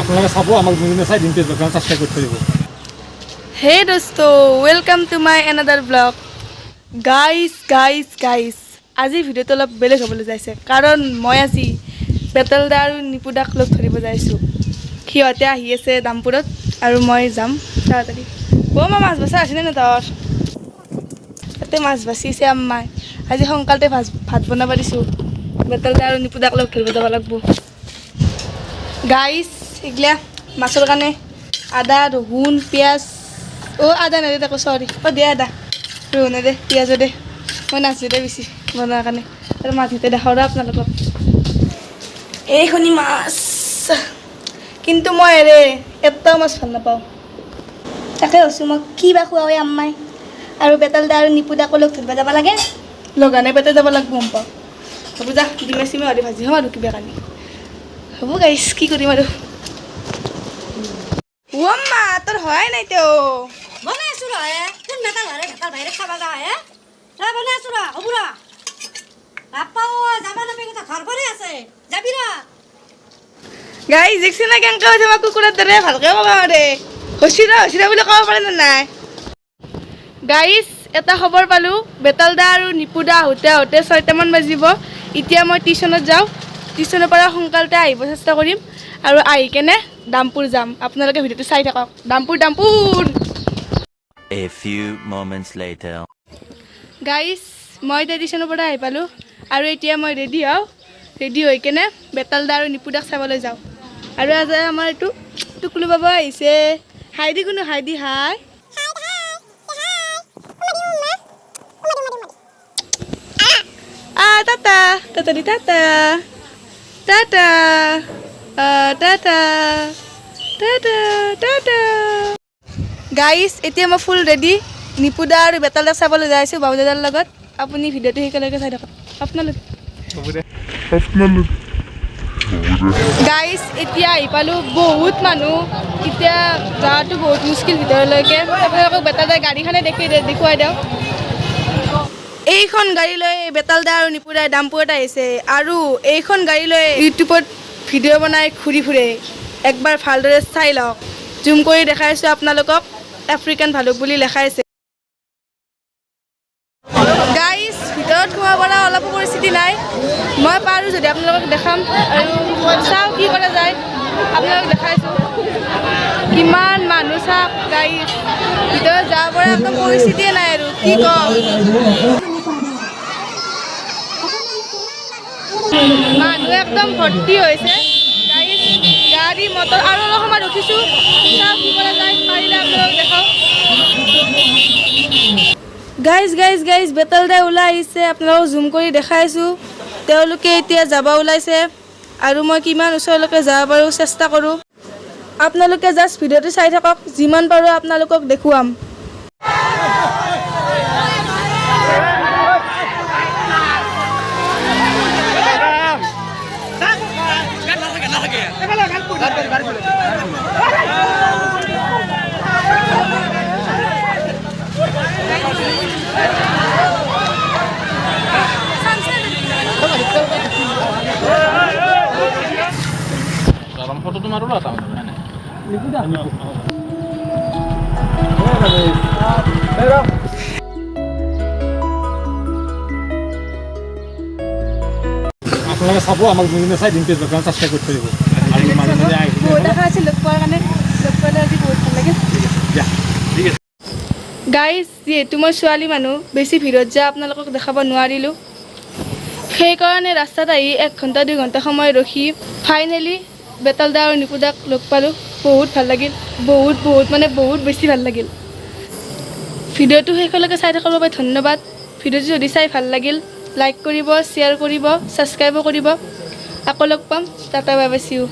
আপোনালোকে চাব, আমাক যোনে চাই ডিম্পেজ ব্লগ ছাবস্ক্ৰাইব কৰি থৈ দিব। হে দোস্ত, welcome to my another vlog. Guys, guys, guys, আজিৰ ভিডিঅ'টো অলপ বেলেগ হ'বলৈ যাইছে, কাৰণ মই আজি পেটেলদা আৰু নিপুদাক লগ ধৰিব যাইছোঁ। সিহঁতে আহি আছে দামপুৰত আৰু মই যাম তাড়াতাড়ি। অ' মা, মাছ বচা আছেনে নে তোৰ? তাতে মাছ বাচিছে আম্মাই। আজি সোনকালতে ভাত বনাব দিছোঁ। বেটেলদা আৰু নিপুদাক লগ ধৰিব যাব লাগিব। গাইজ, এইগিলা মাছৰ কাৰণে আদা, ৰহুন, পিঁয়াজ। অ' আদা নেদে তাকো, চৰি। অ' দে আদা, ৰহুনে দে, পিঁয়াজো দে। মই নাচো দে বেছি বনোৱাৰ কাৰণে। আৰু মাছকেইটা দেখাওঁ ৰ আপোনালোকক। এইখনি মাছ কিন্তু মই এৰে এটাও মাছ ভাল নাপাওঁ। তাকে ভাবছোঁ মই, কি বা খুৱাৱে আম্মাই। আৰু বেতাল দা আৰু নিপু দাকো লগ ধৰিব যাব লাগে। লগানে পেটে যাব লাগিব, গম পাওঁ। হ'ব যা, ডিমে চিমে হ'লে ভাজি খাম আৰু কিবা কানি হ'ব। গাইছ, কি কৰিম আৰু? অ' মা, তোৰ হোৱাই নাই তেওঁ? বনাই আছো ৰ হে। কোন মেটাল ভাৰে ভেটাল বাহিৰে খাবা যা হে। ৰ, বনাই আছো ৰ। হ'ব ৰ। বাপ্পা ঐ, যাবা নাপাই কথা ঘৰ পৰে আছে, যাবি ৰ। গাইজ, দেখছি না কেনেকে হৈছে? মই কুকুৰৰ দৰে ভালকে ক'ব পাৰে। হচি ৰ, হচি ৰ বুলি ক'ব পাৰে নে নাই? গাইজ, এটা খবৰ পালোঁ, বেতালদা আৰু নিপুদা আহোঁতে আহোঁতে 6টামান বাজিব। এতিয়া মই টিউশ্যনত যাওঁ। টিউশ্যনৰ পৰা সোনকালতে আহিব চেষ্টা কৰিম আৰু আহি কেনে দামপুৰ যাম। আপোনালোকে ভিডিঅ'টো চাই থাকক। Dampur, Dampur. A few moments later. Guys, মই এতিয়া টিউশ্যনৰ পৰা আহি পালোঁ আৰু এতিয়া মই ৰেডি হওঁ। ৰেডি হৈ কেনে বেতালদা আৰু নিপুদাক চাবলৈ যাওঁ। আৰু আজি আমাৰ এইটো টুকলু বাবা আহিছে। হাই দি কোনো, হাই দি, হাই। টাটা, টাটা দি, টাটা, টাটা, টাটা, টাটা, টাটা। গাইজ, এতিয়া মই ফুল ৰেডি। নিপুদা আৰু বেতালদাক চাবলৈ যাই আছোঁ বাবু দাদাৰ লগত। আপুনি ভিডিঅ'টো সেইকেলগে চাই থাকক আপোনালোকে। হ'ব দে। গাইজ, এতিয়া আহি পালোঁ। বহুত মানুহ, এতিয়া যোৱাটো বহুত মুস্কিল ভিতৰলৈকে। আপোনালোকক বেতালদাৰ গাড়ীখনে দেখুৱাই দিওঁ। এইখন গাড়ী লৈ বেতালদা আৰু নিপুদাই দামপুৰত আহিছে আৰু এইখন গাড়ী লৈ ইউটিউবত ভিডিঅ' বনাই ঘূৰি ফুৰে। একবাৰ ভালদৰে চাই লওক। জুম কৰি দেখাইছোঁ আপোনালোকক, আফ্ৰিকান ভালুক বুলি লেখাইছে। গাইজ, ভিতৰত সোমাব পৰা অলপো পৰিস্থিতি নাই। মই পাৰোঁ যদি আপোনালোকক দেখাম আৰু চাওঁ কি কৰা যায়। আপোনালোকক দেখাইছোঁ কিমান মানুহ, চাওক। গাইজ, ভিতৰত যাব পৰা একদম পৰিস্থিতিয়ে নাই আৰু কি ক'ম। মানুহ একদম ভৰ্তি হৈছে গাইজ, গাড়ী মটৰ। আৰু অলপ সময় ৰখিছোঁ, চাওঁ কি কৰা যায়। পাৰিলে আপোনালোকক দেখাওঁ। গাইজ, গাইজ, গাইজ, বেতাল দাই ওলাই আহিছে। আপোনালোকক জুম কৰি দেখাইছোঁ। তেওঁলোকে এতিয়া যাব ওলাইছে আৰু মই কিমান ওচৰলৈকে যাব পাৰোঁ চেষ্টা কৰোঁ। আপোনালোকে জাষ্ট ভিডিঅ'টো চাই থাকক, যিমান পাৰোঁ আপোনালোকক দেখুৱাম। গৰম ফটোটো মাৰো ৰ তাৰমানে। আপোনালোকে চাব, আমাক যোনে চাই ডিম্পেজ ব্লগ ছাবস্ক্ৰাইব কৰি থৈ দিব আৰু মাজে মাজে আহি বহুত আশা আছিল লগ পোৱাৰ কাৰণে। লগ পালে আজি বহুত ভাল লাগিল। দিয়া, ঠিক আছে। গাইজ, যিহেতু মই ছোৱালী মানুহ, বেছি ভিৰত যা আপোনালোকক দেখাব নোৱাৰিলোঁ। সেইকাৰণে ৰাস্তাত আহি 1 ঘণ্টা 2 ঘণ্টা সময় ৰখি ফাইনেলি বেতালদা আৰু নিপুদাক লগ পালোঁ। বহুত ভাল লাগিল, বহুত বহুত, মানে বহুত বেছি ভাল লাগিল। ভিডিঅ'টো শেষলৈকে চাই থকাৰ বাবে ধন্যবাদ। ভিডিঅ'টো যদি চাই ভাল লাগিল, লাইক কৰিব, শ্বেয়াৰ কৰিব, ছাবস্ক্ৰাইবো কৰিব। আকৌ লগ পাম। Tata, bye bye, see you.